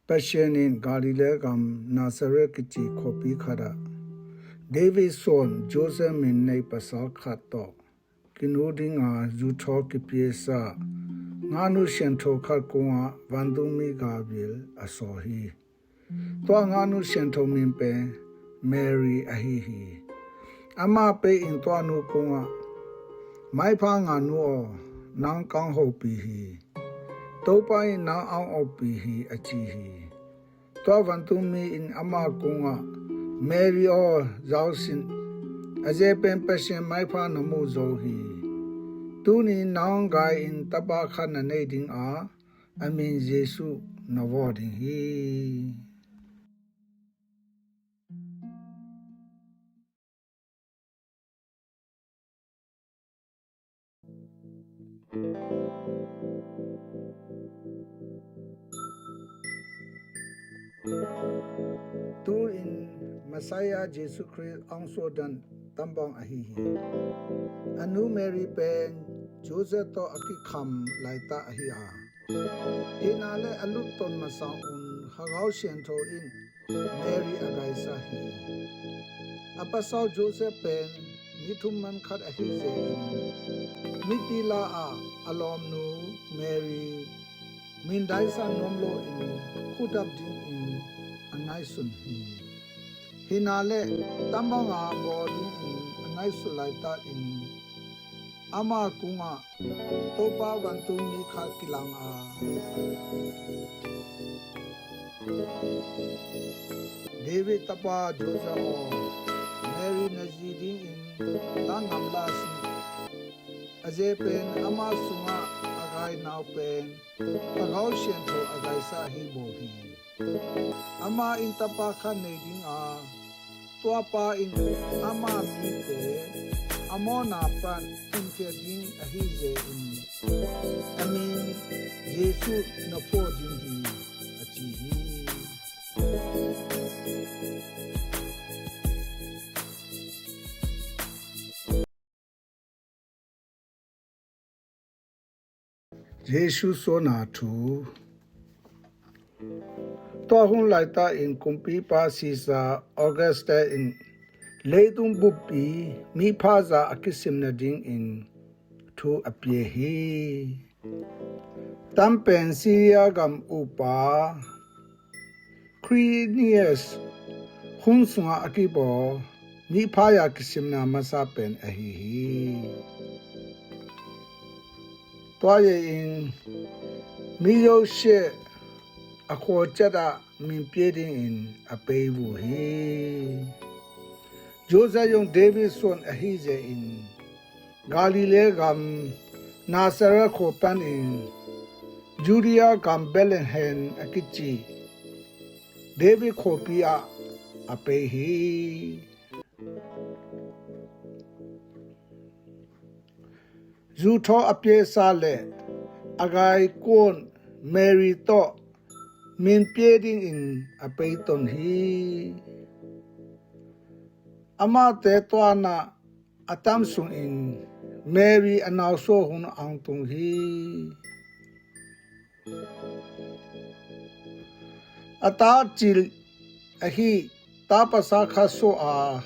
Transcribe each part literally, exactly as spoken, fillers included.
Pasian in Galilee gam Nazareth kici khuapi khatah David suan Joseph min nei pasal khat tawh kinu dinga zuthaw kipiasa nganu siangtho khat kungah vantungmi Gabriel a sawl hi. Tua nganu siangtho min pen Mary ahi hi. Amah pei in tua nu kungah, "Maipha nganu aw, nang kang hopih hi. Topa in nang ang ompih hi," a ci hi. Tua vantungmi in amah kungah, "Mary aw, zausin, a ze pen Pasian maipha na mu zo hi. Tuni nang gai-in tapa khat na nei dinga, a min Jesu na vawh ding hi." Tu-in Messiah Jesu Khrist ang suahdan tambang ahi hi. A nu Mary pen Joseph tawh a kikham laitak ahi a, hinale a lutton masang un Hagau Siangtho in Mary a gaisa hi. A pasal Joseph pen mi thuman khat ahi zeh in, mipi la-ah a lawmnu Mary min daisa nuam loin khudap dingin a ngaihsun hi. Hinale tambanga bawl dingin a ngaihsun laitakin ama kungah Topa vantungmi khat kilang a, "David tapa Joseph aw, Mary na zi dingin tang gamla sin. A ze pen ama sungah a gainau pen Hagau Siangtho a gaisa ahi bawl hi. Amah in tapa khat nei dinga, tuapa in ama mite a mawhna pan thumkhiat ding ahi zeh in, a min Jesu na phuah ding hi," a ci hi. Jesu suahna thu. Tua hun laitakin kumpipa Caesar Augustus in leitung buppi miphaza a kisim nadingin thu a pia hi. Tampen Syria gam upa Quirinius hun sungah a kibawl miphaya kisimna masa pen ahi hi. Tua ye in mi zosia a khualciatah min pia dingin a pei uh hi. Joseph zong David suan ahi zeh in Galilee gam Nazareth khua panin Judea gam Bethlehem a kici David khuapi ah a pei hi. Zuthaw a piasa le a gaikuan Mary tawh min pia dingin a peiton hi. Amahte tuanah a tam sungin Mary a nausuah hun ang tung hi. A ta cil ahi ta pasal khat suah a,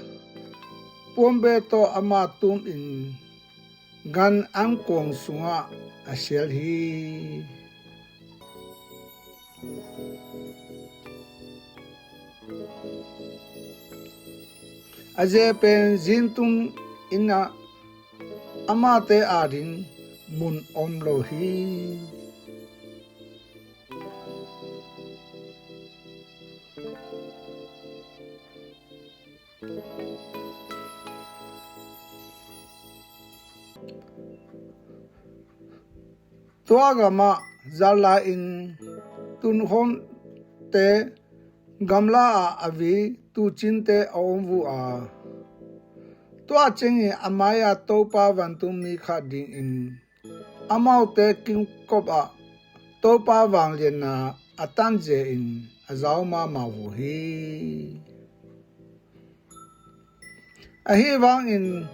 puanbe tawh amah tumin gan an kuang sungah a sial hi. A ze pen zingtung inn ah amahte ading mun om lo hi. Tua gamah zala-in tunhonte gamla ah a vi tuucinte a om uh a, tua ciangin a mai-ah Topa vantungmi khat dingin amaute kiimkopah Topa vangliatna a tanzia-in a zau mahmah uh hi. Ahi vangin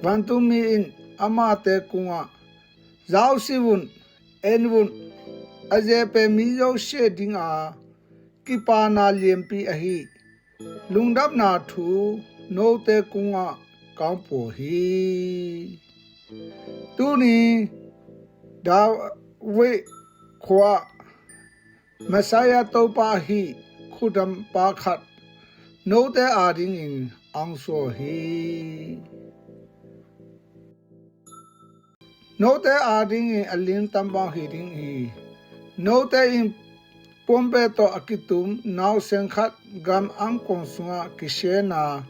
vantungmi in amahte kungah, "Zausi vun, en vun, a ze pen mi zosia dinga kipana lianpi ahi lungdamna thu note kungah kong pua hi. Tuni David khua Messiah Topa ahi khuldampa khat note adingin ong suah hi. Note adingin a lin tambang hi ding hi. Note in puanbeh tawh a kitum nausen khat gam angkuang sungah kisialna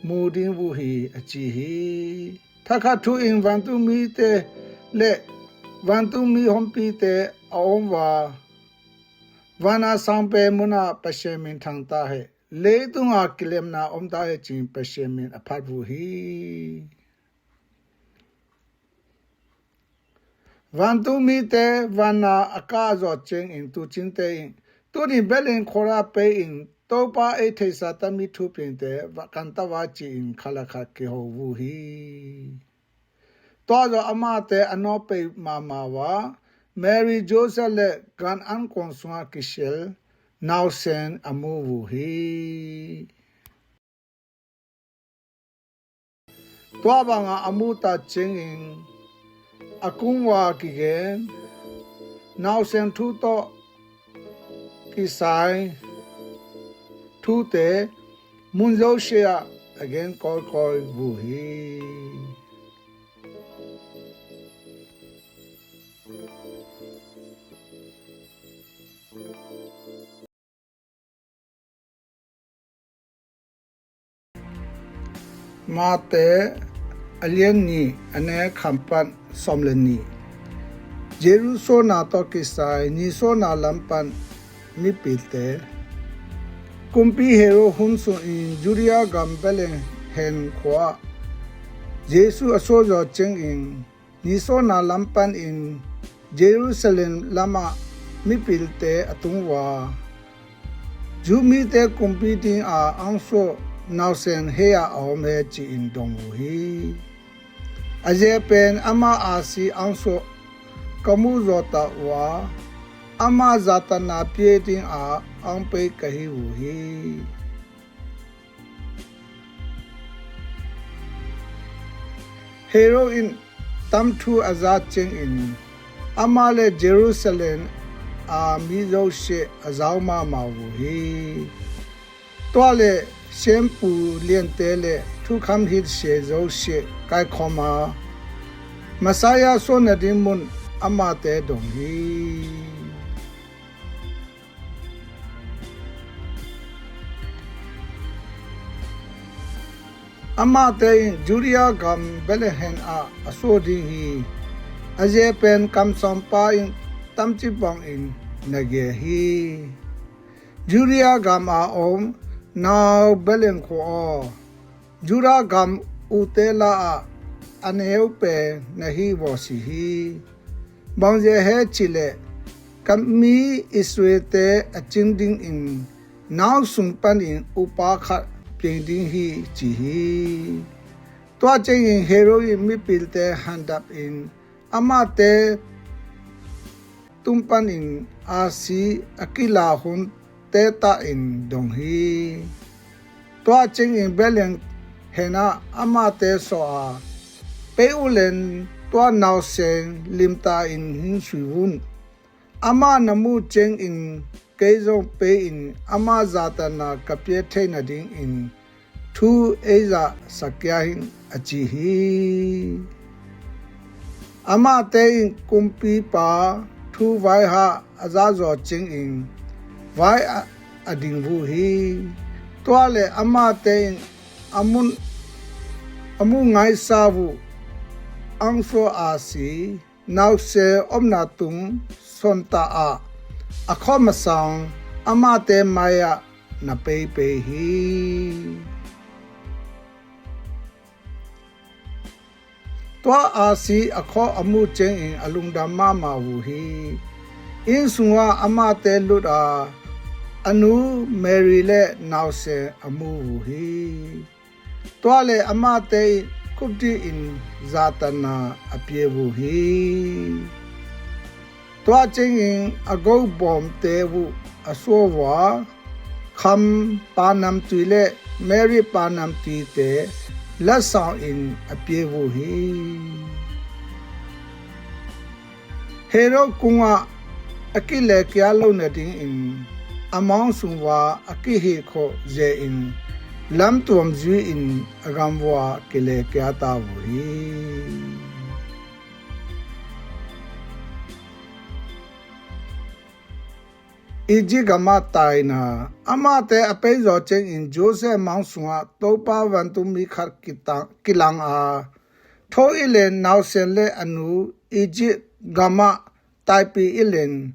mu ding uh hi, a ci hi. Thakhat thu in vantungmite le vantungmi hompite a om uh a, van a sang pen munah Pasian min thang ta hen, leitung a kilemna om ta hen ci-in Pasian min a phat uh hi. Vantungmite van a a kah zawh ciangin tuucingte in tuni Bethlehem khualah pei-in Topa ei theihsa tami thupiangte va kan ta va ci-in khat le khat kiho uh hi. Tua zawh amate a nawpei mahmah uh a, Mary, Joseph le gam angkuang sungah kisial nausen a mu uh hi. Tua bangah a muh tak ciangin a kung uh a kigen nausen thu tawh kisai thute mun zosia ah a gen kawikawi uh hi. Mate a lian nih, a neu khat pan sawm le nih. Jerusalem tawh kisai nisuahna lam pan mipilte. Kumpi Herod hun sungin Judea gam Bethlehem khua-ah Jesuh a suah zawh ciangin nisuahna lam panin Jerusalem lamah mipilte a tung uh a, Jew mite kumpi dinga ong suah nausen hei-ah a om hen ci-in dong uh hi. A ze pen ama ahsi ong suah ka muh zawtah uh a, ama zahtakna pia dinga ong pei ka hi uh hi. Herod in tam thu a za ciangin amah le Jerusalem a mi zosia a zau mahmah uh hi. Tua le siampu liante le thukham hilhsia zosia kaikhawm a, Messiah suah nading mun amate dong hi. Amate in Judea gam Bethlehem ah a suah ding hi. A ze pen kamsangpa in tamcih bangin na gen hi. Judea gam a om nau Bethlehem khua aw, Judah gam ute la-ah a neu pen na hi vawh si hi. Bang ziak hiam cih leh ka mi Israel-te a cing dingin nau sung panin upa khat piang ding hi ci hi. Tua ciangin Herod in mipilte handap in amate tung panin ahsi a kila hun tetahin dong hi. Tua ciangin Bethlehem henah amate sawh a, pei uh len tua nausen limtakin hing sui un. Amah na muh ciangin kei zong pei-in ama zahtakna ka pia thei nadingin thu ei zahsak kei in, a ci hi. Amate in kumpipa thu vaihah a zahzawh ciangin vai a, a ding uh hi. Tua le amate in a muh, a muh ngaisa uh ong suah ahsi nausen omna tung suantah ah a khuak masang amate mai-ah na peipei hi. Tua ahsi a khuak a muh ciangin a lungdam mahmah uh hi. Inn sungah amate lut a, a nu Mary le nausen a mu uh hi. Tua le amate in khukdin zahtakna a pia uh hi. Tua ciangin a gobawmte uh a suah uh a, Kham panamtui le Mary panamtuite latsaungin a piak uh hi. Herod kungah a kilekia lo nadingin a mawng sung uah a kihihkhawh ze-in lamtuam zui-in a gam uah kilekia ta uh hi. Egypt gamah taina. Amahte a peizaw ciangin Joseph mawng sungah Topa vantungmi khat kilang a, tho i len, nausen le a nu Egypt gamah taipih i len,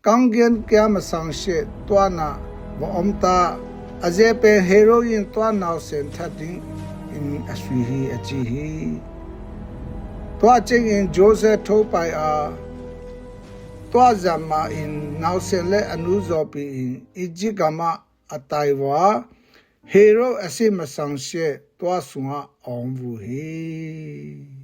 kanggian kia masang sieh tuanah va om ta. A ze pen Herod in tua nausen that dingin a sui hi, a ci hi. Tua ciangin Joseph tho pai a, tua zah mahin nausen le a nu zawpi-in Egypt gamah a tai uh a, Herod a sih masang sieh tua sungah a om uh hi.